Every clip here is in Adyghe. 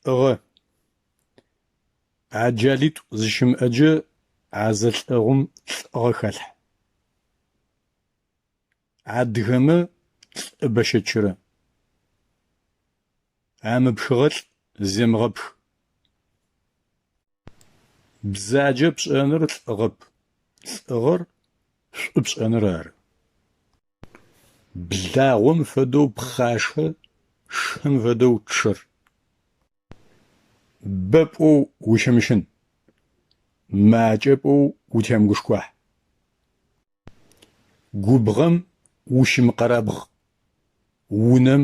Лӏыгъэ. Аджалитӏу зыщымыӏэджэ а зы лӏэгъум лӏыгъэ хэлъхь. Адыгэмэ лӏы бэщэчырэ. Амыпхыгъэлӏ земыгъэпх. Бзаджэ пшӏэныр лӏыгъэп, лӏыгъэр шӏу пшӏэныр ары. Благъом фэдэу пхъашэ, шым фэдэу чъэр. Бэ пӏоу ущымыщын, макӏэ пӏоу утемыгушхуахь. Губгъэм ущымыкъэрабгъ, унэм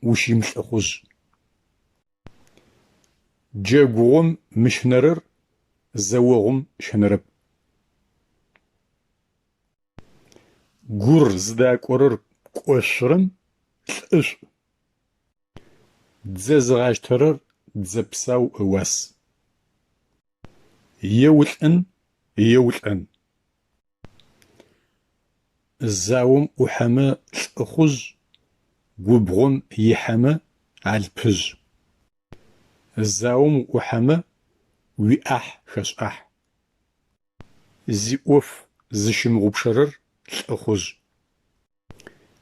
ущымылӏыхъужъ. Джэгугъом мыщынэрэр зэогъум щынэрэп. Гур зыдакӏорэр кӏошъурэм лӏышӏу. Дзэ зыгъащтэрэр дзэ псау ыуас. Е улӏын, е улӏэн. Заом ӏухьэмэ лӏыхъужъ, губгъом ихьэмэ алпыжъ. Заом уӏухьэмэ уиӏахь хэшӏахь. Зиӏоф зыщымыгъупшэрэр лӏыхъужъ.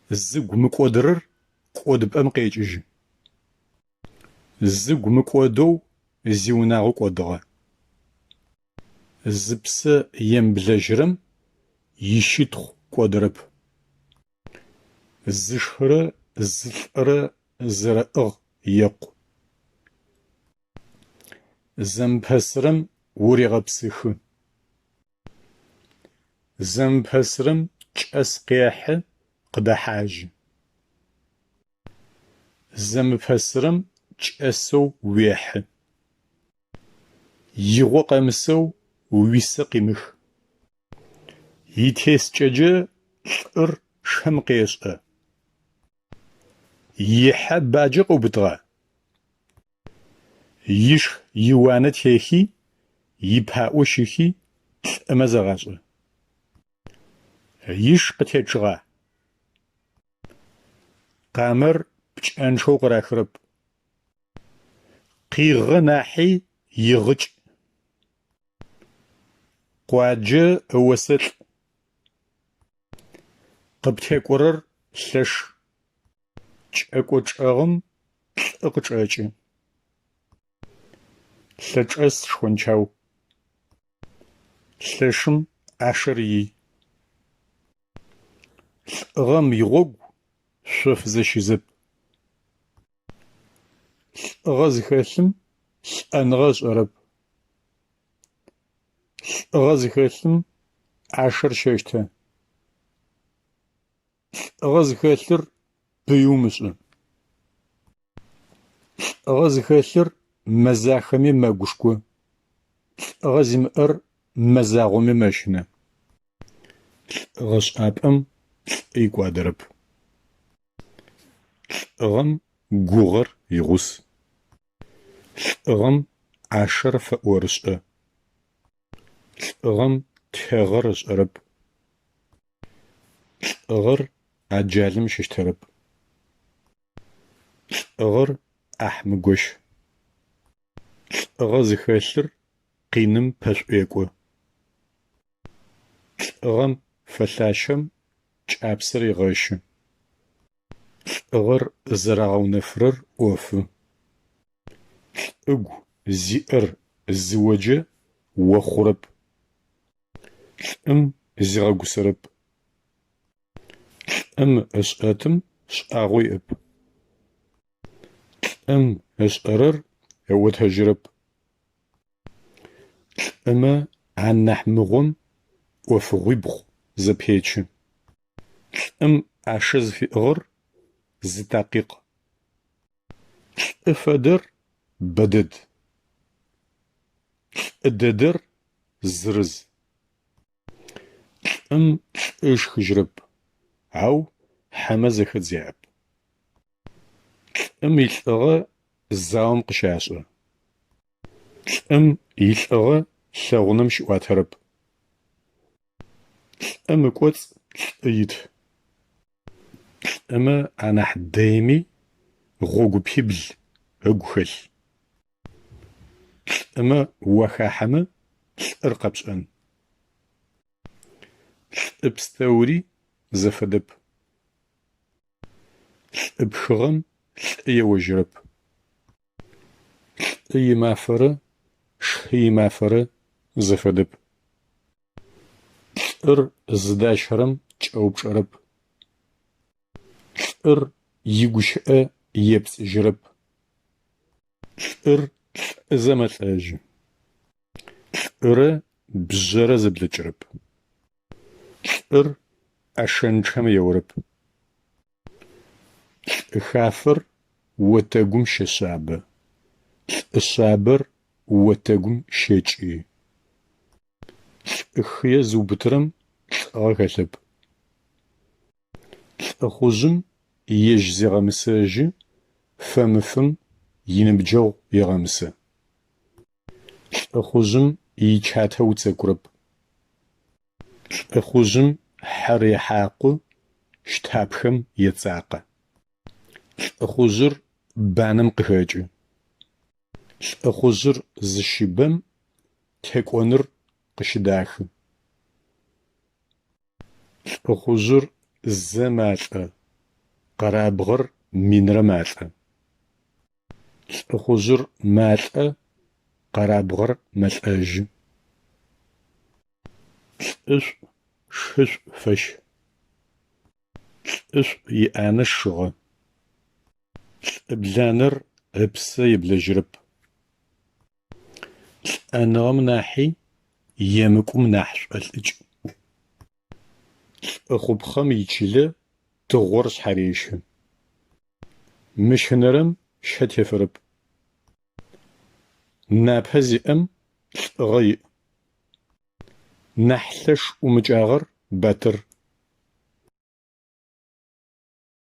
Зыгу мыкӏодырэр кӏодыпӏэм къекӏыжьы. Зыгу мыкӏодэу зиунагъо кӏодыгъэ. Зыпсэ емыблэжьырэм ищытхъу кӏодырэп. Зышхырэ зылӏырэ зэрэӏыгъ екъу. Зэмыпэсырэм урегъэпсыхы. Зэмыпэсырэм кӏэс къехьы, къыдэхьажьы. Зэмыпэсырэм кӏэсэу уехьы. Игъо къэмысэу уисэ къимых. Итескӏэджэ лӏыр шым къешӏэ. Ихьэ баджэ къыубытыгъа? Ишх иуанэ техи, ипаӏо щыхи лӏымэ зэгъашӏэ. Иш къытечъыгъа? Къамэр пкӏэнчъэу къырахырэп. Къигъы нахьи игъыкӏ. Къуаджэ ыосэ лӏ. Къыптекӏорэр лъэш. Кӏэко чӏэгъым лӏы къычӏэкӏы. Лъэчӏэс шхончау. Лъэшым ӏашэр ий. Лӏыгъэм игъогу шъоф зэщизэп. Лӏыгъэ зыхэлъым лӏэныгъэ ышӏэрэп. Лӏыгъэ зыхэлъым ӏашэр щэщтэ. Лӏыгъэ зыхэлъыр пый умышӏы. Лӏыгъэ зыхэлъыр мэзахэми мэгушхо. Лӏыгъэ зимыӏэр мэзагъоми мэщынэ. Лӏыгъэшӏапӏэм лӏы икӏуадэрэп. Лӏыгъэм гугъэр игъус. Лӏыгъэм ӏашэр фэӏорышӏэ. Лӏыгъэм тегъэр ышӏэрэп. Лӏыгъэр аджалым щыщтэрэп. Лӏыгъэр ӏахь мыгощ. Лӏыгъэ зыхэлъыр къиным пэшӏуекӏо. Лӏыгъэм фэлъащэм кӏапсэр егъэщы. Лӏыгъэр зэрагъэунэфырэр ӏофы. Лӏыгу зиӏэр зыоджэ охъурэп. Лӏым зигъэгусэрэп. Лӏым ышӏэтым шӏагъо иӏэп. Лӏым ышӏэрэр ыӏотэжьырэп. Лӏымэ анахь мыгъом ӏофыгъуибгъу зэпечы. Лӏым ӏашэ зыфиӏыгъыр зы такъикъ. Лӏы фэдэр бэ дэд. Лӏы дэдэр зырыз. Лӏым лӏы ышхыжьырэп, ау хьэмэ зэхэдз яӏэп. Лӏым илӏыгъэ заом къыщашӏэ. Лӏым илӏыгъэ лъэгъунэм щиӏуатэрэп. Лӏым ыкӏоцӏ лӏы ит. Лӏымэ анахь дэйми гъогупибл ыгу хэлъ. Лӏымэ уахахьэмэ лӏыр къэпшӏэн. Лӏы пстэури зэфэдэп. Лӏы пхыгъэм лӏы еожьырэп. Лӏы имафэрэ шы имафэрэ зэфэдэп. Лӏыр зыдащэрэм кӏэупчӏэрэп. Лӏыр игущыӏэ епцӏыжьырэп. Лӏыр лӏызэ мэлӏэжьы. Лӏырэ бжьэрэ зэблэкӏырэп. Лӏыр ӏэшэнчъэм еорэп. Лӏы хафэр отэгум щэшъабэ, лӏы шъабэр отэгум щэкӏыи. Лӏы хые зыубытырэм лӏыгъэ хэлъэп. Лӏыхъужъым ежь зегъэмысэжьы, фэмыфым иныбджэгъу егъэмысэ. Лӏыхъужъым ичатэ уцэкурэп. Лӏыхъужъым хьэр ехьакъу, щтапхэм ецакъэ. Лӏыхъужъыр банэм къыхэкӏы. Лӏыхъужъыр зыщыбэм текӏоныр къыщыдахы. Лӏыхъужъыр зэ малӏэ, къэрабгъэр минрэ малӏэ. Лӏыхъужъыр малӏэ, къэрабгъэр мэлӏэжьы. Лӏышӏу шышӏу фэщ. Лӏышӏу иӏанэ шыгъэ. Лӏыбланэр ыпсэ еблэжьырэп. Лӏэныгъэм нахьи емыкӏум нахь шӏолӏыкӏ. Лӏы хъупхъэм ичылэ тыгъор шъхьарещы. Мыщынэрэм щэ тефэрэп. Напэ зиӏэм лӏыгъэ иӏ. Нахьлъэш ӏумыкӏагъэр батыр.